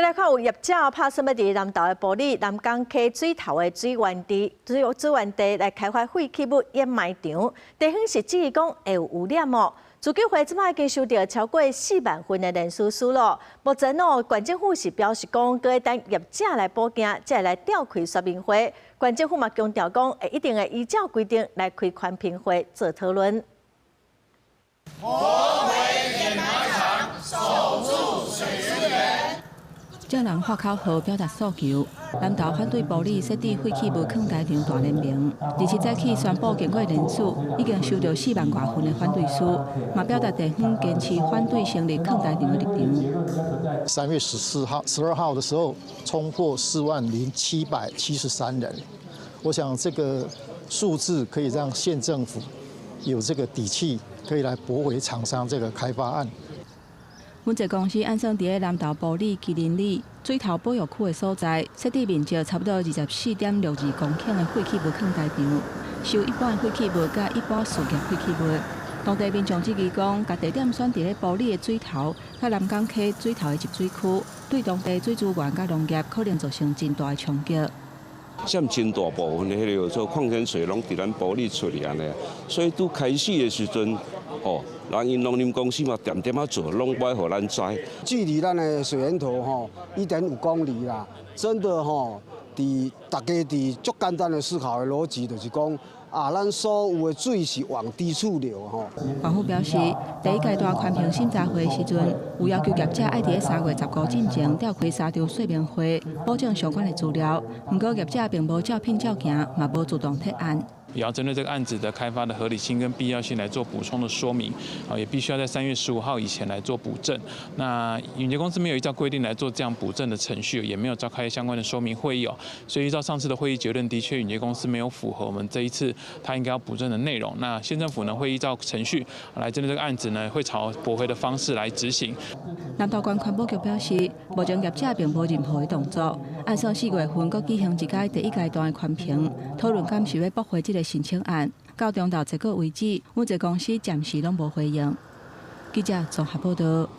來看有業者拍算欲佇南投的埔里南港溪水頭的水源地水水源地來開發廢棄物掩埋場，地方是質疑講會有污染哦。自救會這擺已經收著超過4萬份的連署書咯。目前哦，縣政府是表示講，閣等業者來補件，才會來召開說明會。縣政府嘛強調講，會一定會依照規定來開環評會做討論。駁回掩埋場，守住水資源。眾人喊口號表達訴求，南投反對埔里設置廢棄物囥台場大聯盟，27早起宣布經過連署，已經收著4萬外份的反對書，嘛表達地方堅持反對成立囥台場的立場。3月14號、12號的時候，衝破40,773人，我想這個數字可以讓縣政府有這個底氣，可以來駁回廠商這個開發案。允捷公司按算佇咧南投埔里麒麟里水頭保育區的所在，設置面積差不多24.62公頃的廢棄物囥台場，收一般的廢棄物佮一般事業廢棄物。當地民眾質疑講，共地點選佇咧埔里的水頭，佮南港溪水頭的集水區，對當地水資源佮農業可能造成真大的衝擊。佔真大部分的彼個做礦泉水攏佇咱埔里出來按呢，所以拄開始的時陣，吼，人𪜶農林公司嘛恬恬仔做，攏無愛予咱知。距離咱的水源頭吼1.5公里啦，真的吼，佇大家佇足簡單的思考的邏輯，就是講啊，咱所有的水是往低處流吼。縣府表示，第一階段環評審查會的時陣，有要求業者愛佇咧3月15進前召開三場說明會，補正相關的資料。毋過業者並無照片照行，嘛無主動提案。也要針對這個案子的開發的合理性跟必要性來做補充的說明，啊，也必須要在3月15號以前來做補正。那允捷公司沒有依照規定來做這樣補正的程序，也沒有召開相關的說明會議哦。所以依照上次的會議結論，的確允捷公司沒有符合我們這一次他應該要補正的內容。那縣政府呢會依照程序來針對這個案子呢，會朝駁回的方式來執行。南投縣環保局表示，目前業者並無任何的動作，按算4月份閣舉行一屆第一階段的環評，討論敢是欲駁回這個申請案，到中晝結果為止，允捷公司暫時攏無回應。記者綜合報道。